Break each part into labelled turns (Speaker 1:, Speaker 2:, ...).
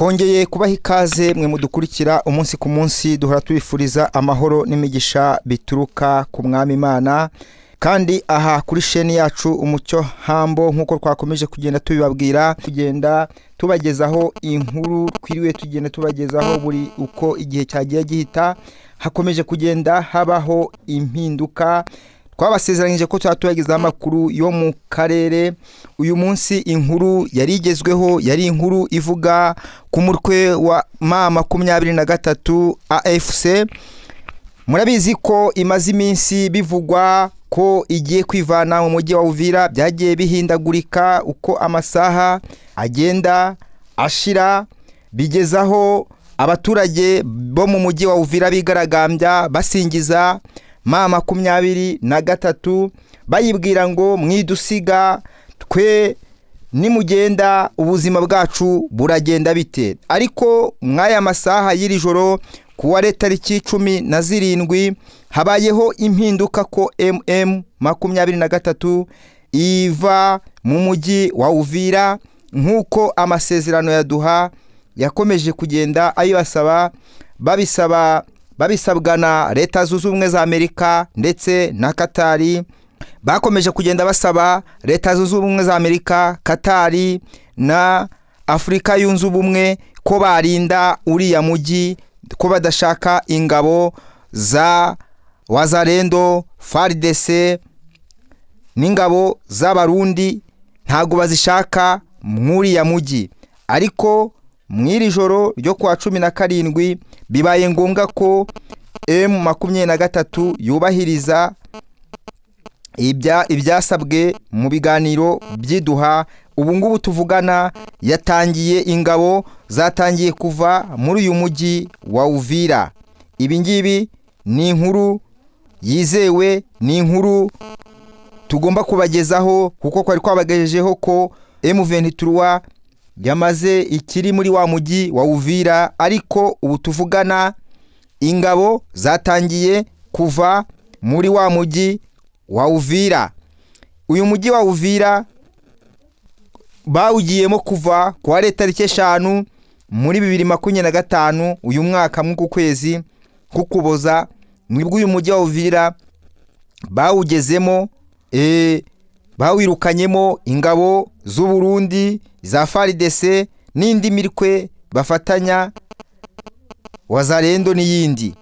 Speaker 1: Twongeye kubaha ikaze mwe mudukurikira umunsi ku munsi. Duhora tubifuriza amahoro n'imigisha bituruka ku Mwami Imana. Kandi aha kuri sheni yacu Umucyo Hambo, nk'uko twakomeje kugenda tubibabwira, tugenda tubagezaho inkuru twiriwe tugenda tubagezaho buri uko igihe cyagiye gihita, hakomeje kugenda habaho impinduka. Twabasezeranyije ko tuba tubagezaho amakuru yo mu karere. Uyu munsi inkuru yari igezweho yari inkuru ivuga ku mutwe wa M23 AFC. Murabizi ko imaze iminsi bivugwa ko igiye kwivana mu mujyi wa Uvira. Byagiye bihindagurika uko amasaha agenda ashira, bigezaho abaturage bo mu mujyi wa Uvira bigaragambya basingiza M23, bayibwira ngo: "Mwidusiga twe, nimugenda ubuzima bwacu buragenda bite?" Ariko mw'aya masaha y'iri joro, kuwa tariki 17, habayeho impinduka ko M23 iva mu mujyi wa Uvira, nk'uko amasezerano ya Doha yakomeje kugenda ayibasaba, babisaba, babisabwa na Leta Zunze Ubumwe za Amerika ndetse na Katari. Bakomeje kugenda basaba Leta Zunze Ubumwe za Amerika, Katari na Afurika Yunze Ubumwe ko barinda uriya mujyi, ko badashaka ingabo za Wazalendo, FARDC n'ingabo z'Abarundi, ntabwo bazishaka mw'uriya mujyi. Ariko mw'iri joro ryo kuwa 17 bibaye ngombwa ko M23 yubahiriza ibyasabwe mu biganiro by'i Doha. Ubu ngubu tuvugana yatangiye, ingabo zatangiye kuva muri uyu mujyi wa Uvira. Ibi ngibi ni inkuru yizewe, ni inkuru tugomba kubagezaho, kuko twari twabagejejeho ko M23 yamaze ikiri muri wa mujyi wa Uvira, ariko ubu tuvugana ingabo zatangiye kuva muri wa mujyi wa Uvira. Uyu mujyi wa Uvira bawugiyemo kuva ku wa tariki 5 muri 2025, uyu mwaka, mw'uku kwezi k'Ukuboza nibwo uyu mujyi wa Uvira bawugezemo, bawirukanyemo ingabo z'u Burundi, za FARDC n'indi mitwe bafatanya, Wazalendo n'iyindi.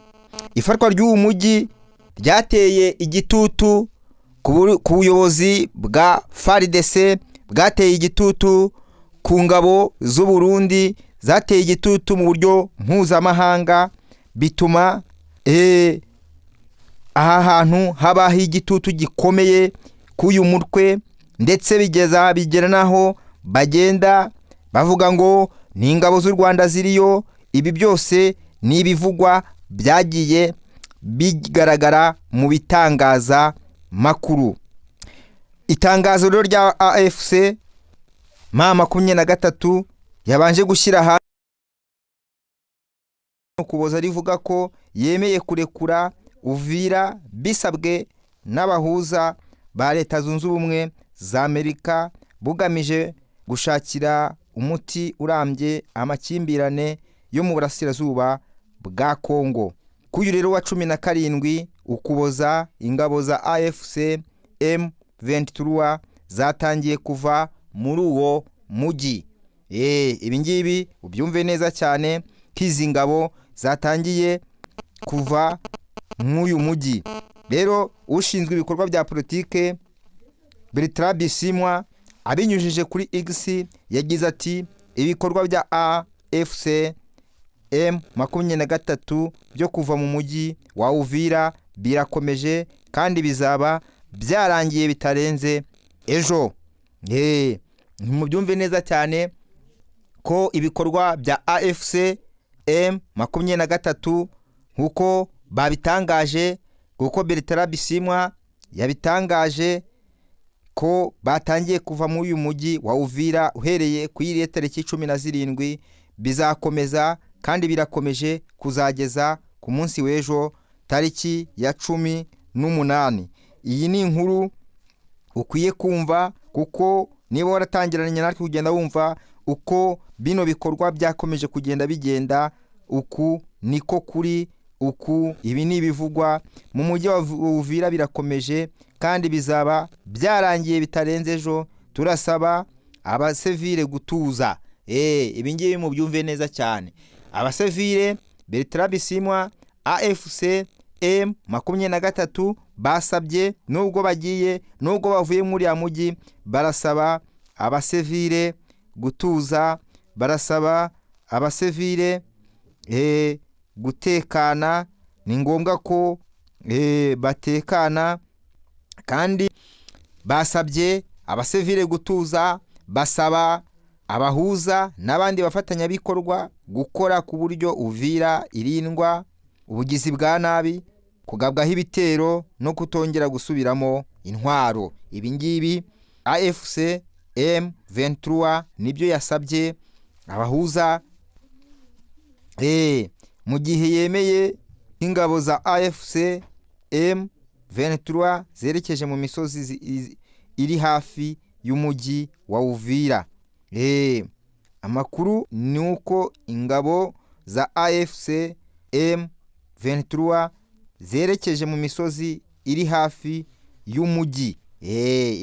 Speaker 1: Ifatwa ry'uwo mujyi ryateye igitutu ku buyobozi bwa FARDC, bwateye igitutu ku ngabo z'u Burundi, zateye igitutu mu buryo mpuzamahanga, bituma aha hantu habaho igitutu gikomeye k'uyu mutwe, ndetse bigeza bigera n'aho bagenda bavuga ngo ni ingabo z'u Rwanda ziriyo. Ibi byose ni ibivugwa byagiye bigaragara mu bitangazamakuru. Itangazo rero rya AFC M23 yabanje gushyira hanze Ukuboza rivuga ko yemeye kurekura Uvira bisabwe n'abahuza ba Leta Zunze Ubumwe za Amerika, bugamije gushakira umuti urambye amakimbirane yo mu burasirazuba bwa Kongo. Kuri uyu rero wa 17 Ukuboza, ingabo za AFC M23 zatangiye kuva muri uwo mujyi. Ibi ngibi ubyumve neza cyane ko izi ngabo zatangiye kuva mw'uyu mujyi. Rero ushinzwe ibikorwa bya politike Bertrand Bisimwa, abinyujije kuri X, yagize ati: "Ibikorwa bya AFC M23 byo kuva mu mujyi wa Uvira birakomeje kandi bizaba byarangiye bitarenze ejo." Mubyumve neza cyane ko ibikorwa bya AFC M23, nk'uko babitangaje, kuko Bertrand Bisimwa yabitangaje ko batangiye kuva muri uyu mujyi wa Uvira uhereye ku iriya tariki 17, bizakomeza kandi birakomeje kuzageza ku munsi w'ejo tariki ya 18. Iyi ni inkuru ukwiye kumva, kuko niba waratangiranye natwe kugenda wumva uko Bino bikorwa byakomeje kugenda bigenda uku niko kuri uku, ibi ni ibivugwa mu mujyi wa Uvira, birakomeje kandi bizaba byarangiye bitarenze ejo. Turasaba abasivile gutuza. Ibi ngibi mubyumve neza cyane. Abasivile Bertrand Bisimwa, AFC M23 basabye, nubwo bagiye, nubwo bavuye muri ya mujyi, barasaba abasivile gutuza, barasaba abasivile gutekana. Ni ngombwa ko batekana, kandi basabye abasivile gutuza, basaba abahuza n'abandi bafatanyabikorwa gukora ku buryo Uvira irindwa ubugizi bwa nabi, kugabwaho ibitero no kutongera gusubiramo intwaro. Ibi ngibi AFC M23 nibyo yasabye abahuza mu gihe yemeye ingabo za AFC M23 zerekeje mu misozi iri hafi y'umujyi wa Uvira. Amakuru ni uko ingabo za AFC M23 zerekeje mu misozi iri hafi y'umujyi.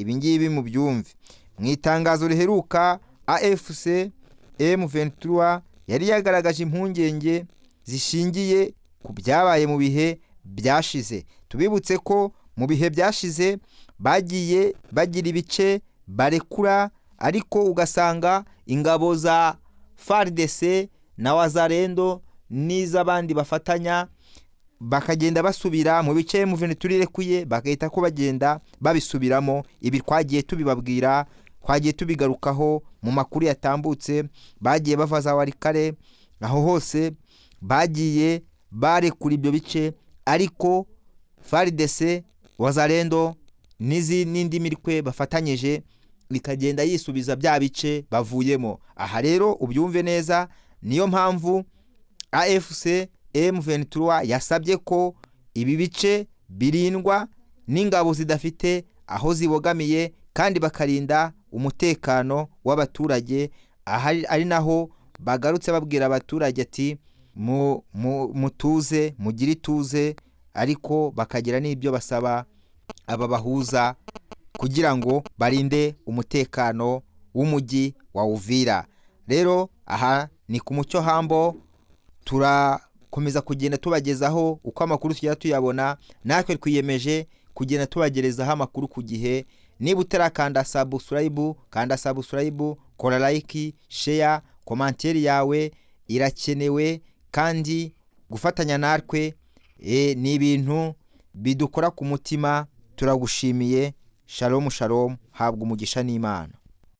Speaker 1: Ibi ngibi mubyumve. Mu itangazo riheruka, AFC M23 yari yagaragaje impungenge zishingiye ku byabaye mu bihe byashize. Tubibutse ko mu bihe byashize bagiye bagira ibice barekura, ariko ugasanga ingabo za FARDC na Wazalendo n'iz'abandi bafatanya bakagenda basubira mu bice M23 irekuye, bagahita ko bagenda babisubiramo. Ibi twagiye tubibabwira, twagiye tubigarukaho mu makuru yatambutse. Bagiye bava za Walikale, aho hose bagiye barekura ibyo bice, ariko FARDC, Wazalendo n'indi mitwe bafatanyije ikagenda yisubiza bya bice bavuyemo. Aha rero ubyumve neza, niyo mpamvu AFC M23 yasabye ko ibi bice birindwa n'ingabo zidafite aho zibogamiye, kandi bakarinda umutekano w'abaturage. Aha ari naho bagarutse babwira abaturage ati mutuze, mugire ituze, ariko bakagira n'ibyo basaba aba bahuza kugira ngo barinde umutekano w'umujyi wa Uvira. Rero aha ni ku Mucyo Hambo, turakomeza kugenda tubagezaho uko amakuru tugenda tuyabona. Natwe twiyemeje kugenda tubagerezaho amakuru ku gihe. Niba utarakanda subscribe, kanda subscribe, kora like, share, commentaire yawe irakenewe, kandi gufatanya natwe ni ibintu bidukora ku mutima. Turagushimiye. Shalom shalom, habwa umugisha n'Imana.